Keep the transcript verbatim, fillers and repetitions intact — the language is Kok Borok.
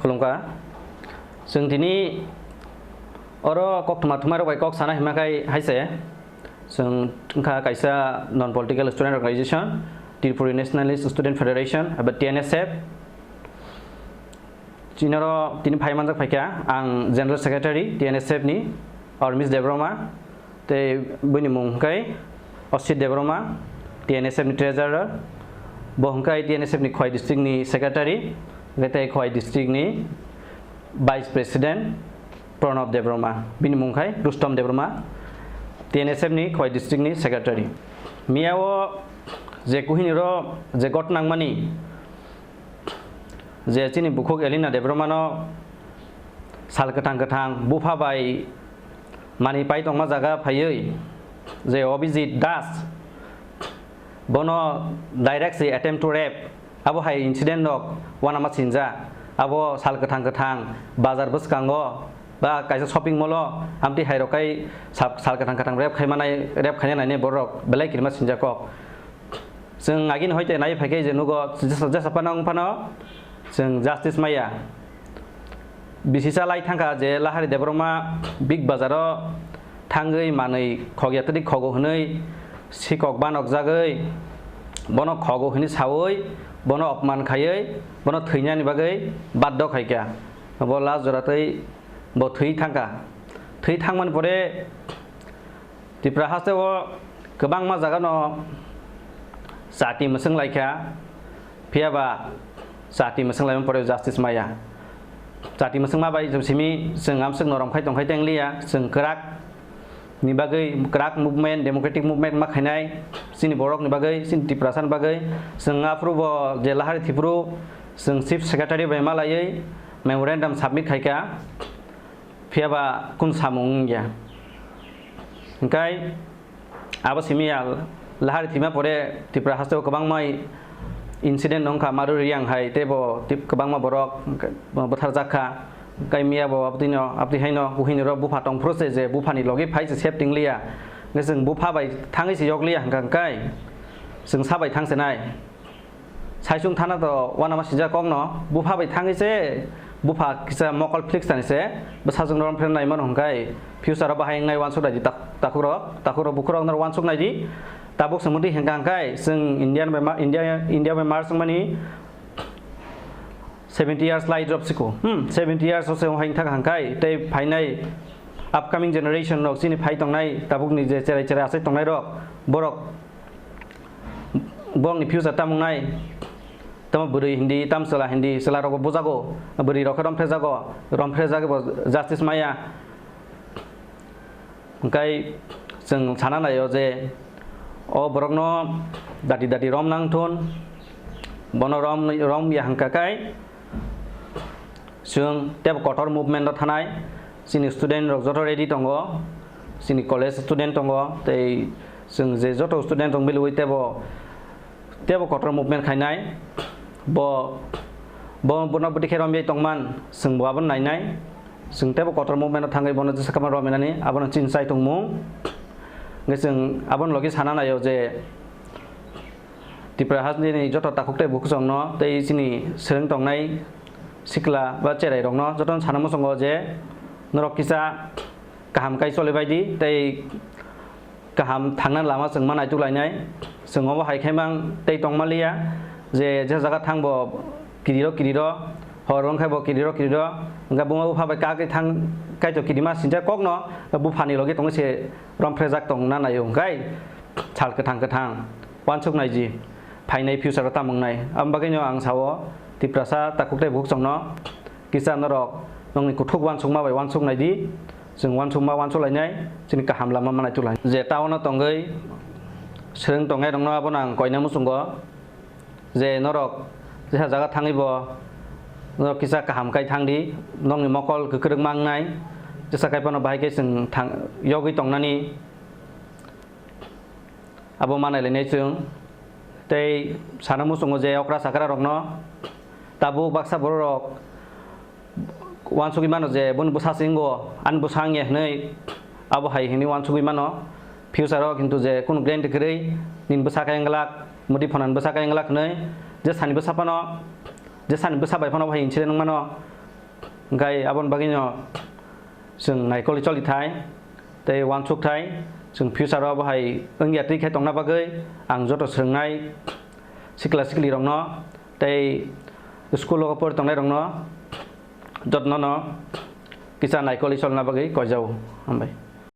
Khulumkha. Chwng tini oro koktwma thumnairok bai kok sana hima khai hai se. Chwng wngkha kaisa non political student organization, Tripuri Nationalist Student Federation, eba T N S F. Chini oro tini phai manjak phaikha ang General Secretary T N S F ni, Ormish Debbarma, tei buini mung hwnkhe Osit Debbarma, T N S F ni Treasurer, bo hwnkhe T N S F ni Khowai District ni Secretary, hwnkhe tei Khowai District ni Vice President Pranab Debbarma, bini mung khai Rustom Debbarma, T N S F ni Khowai District ni Secretary. Miya o je kuhini ro je got nangmani, je chini bukhuk Elina Debbarmano sal kwthang kwthang bupha bai manwi pai tongma jaga phaiwi, je Abhijit Das, bono direct se attempt to rape, abo hai incident rok uanama sinja. Abo sal kwthang kwthang bazar bwskango ba kaisa shopping mall o amtwi hai rok kai sal, sal kwthang kwthang rape khai manai, rape khaina nainai borok belai kirima sinja kok. Chwng agini hoite nai phaikhe je nugo jesa, jesa phano wng phano chwng justice maya. Bisi cha lai thangkha je Lahari Debbarma Big Bazar o thangwi manwi khogya twi khogo hwnwi sikok banokjagwi bono khogo hwnwi sawi bono opman khaiwi bono thwinani bagwi baddo khaikha. Bo last jora twi bo thwi thangkha. Thwi thangmani pore Tripura haste o kwbangma jaga no chati mwswng laikha, phiya ba chati mwswng laimani pore justice maya. Chati mwswngma bai simi chwng amswk norom khai tongkhai tengliya, chwng kwrak ni bagwi kwrak movement, democratic movement ma khainai chini borok ni bagwi, chini Tiprasa ni bagwi. Chwng aphuru bo je Lahari Thipuru chwng chief secretary bai malaiwi memorandum submit khaikha. Phiya ba kunu samung wngya. Hingkai abo simi ya Lahari thwima pore Tripura haste o kwbangma incident wngkha, Maru Reang hai tei bo tip-, kwbangma borok bwtharjak kha. Hingkai miya bo abtwino, abtwi haino buhini rok bupha tongphuru se je buphani logi phai se sep tingliya. Hingke chwng bupha bai thangwi se yokliya hingka hingkai chwng sa bai thang se nai. Saisung thana to uanama sinjak kokno, bupha bai thangwi se, bupha kisa mokol flex tani se, bwsajwk no romphre naimano hwnkhe, future o bahai wngnai uansuk naidi tak-, takhuk rok, takhuk rok bukhuk rok no uansuk naidi, tabuk se muti hwnkha hwnkhe, chwng Indian bai ma-, India, India bai Mars wngmani seventy years lai drop siko, hmm, seventy years o se wngthak hwnkhe, tei phainai upcoming generation rok chini phai tongnai, tabuk ni je cherai cherai asai tongnai rok, borok, Borokni future tamo wngnai? Tamo bwrwi hindi, tamo chwla hindi, chwla rokbo bujago, bwrwi rok khe romphrejago, romphrejago bo justice maya. Hwnkhe chwng sana naio je o borokno dati dati rom nang thun, bono rom, rom ya hwnkha khe, Chwng tebo kotor movement o thanai, chini student rok joto ready tongo, chini college student tongo, tei chwng je joto student rok milwi tebo, tebo kotor movement khainai, bo, bo, bono bwtwi khe romwi tongman, chwng bo abono nainai, chwng tebo kotor movement o thangwi bono jesa khe ma romwi nani, abono chini chai tongmung, hwnkhe chwng abono logi sana naio je, Tripura hasteni joto takhuk tei bukhuk chwngno tei chini swrwng tongnai sikla ba cherai rokno jotono sana muchungo je norok kisa kaham kai choli bai di tei kaham thangna lama chwng ma naituk lainai. Chwng obo hai khe mang tei tong maliya je je jaga thang bo kiriro kiriro hor wng khe bo kiriro kiriro hwnkhe buma bupha bai kagwi thang kaitor kirima sinjak kokno buphani logi tongwi se romphre jak tongna naio hwnkhe sal kwthang kwthang. Uansuk naidi, phainai future o tamo wngnai. Aboni bagwino ang sao, Tiprasa takhuk tei bukhuk chwngno kisa norok nongni kuthuk uansukma bai uansuk naidi, chwng uansukma uansuk lainai, chini kaham lama manai tuk lainai. Je town o tongwi swrwng tongnai rokno abono ang koina muchungo, je norok jesa jaga thangwi bo norok kisa kaham kai thangdi, nongni mokol kwkrwngma wngnai, jesa kai phano bahai khe chwng thang-, yogwi tongnani. Abo manai lainai chwng. Tei sana muchungo je okra chakra rokno tabuk baksa borok rok uansugwi mano je boni bwsa se wngo, ani bwsa wngya hwnwi abo hai hwnwi uansugwi mano. Future o kintu je kunu guarantee kwrwi nini bwsa khe wnglak, muti phonani bwsa khe wnglak hwnwi je sani bwsa phano, je sani bwsa bai phano bo hai incident wngmano. Hwnkhe aboni bagwino chwng naikolwi choli thai tei uansuk thai, chwng future o bo hai wngya twi khe tongna bagwi ang joto swrwngnai sikla siklirokno tei school o pori tongnairokno jotono kisa naikolwi cholna bagwi koijao. Hambai.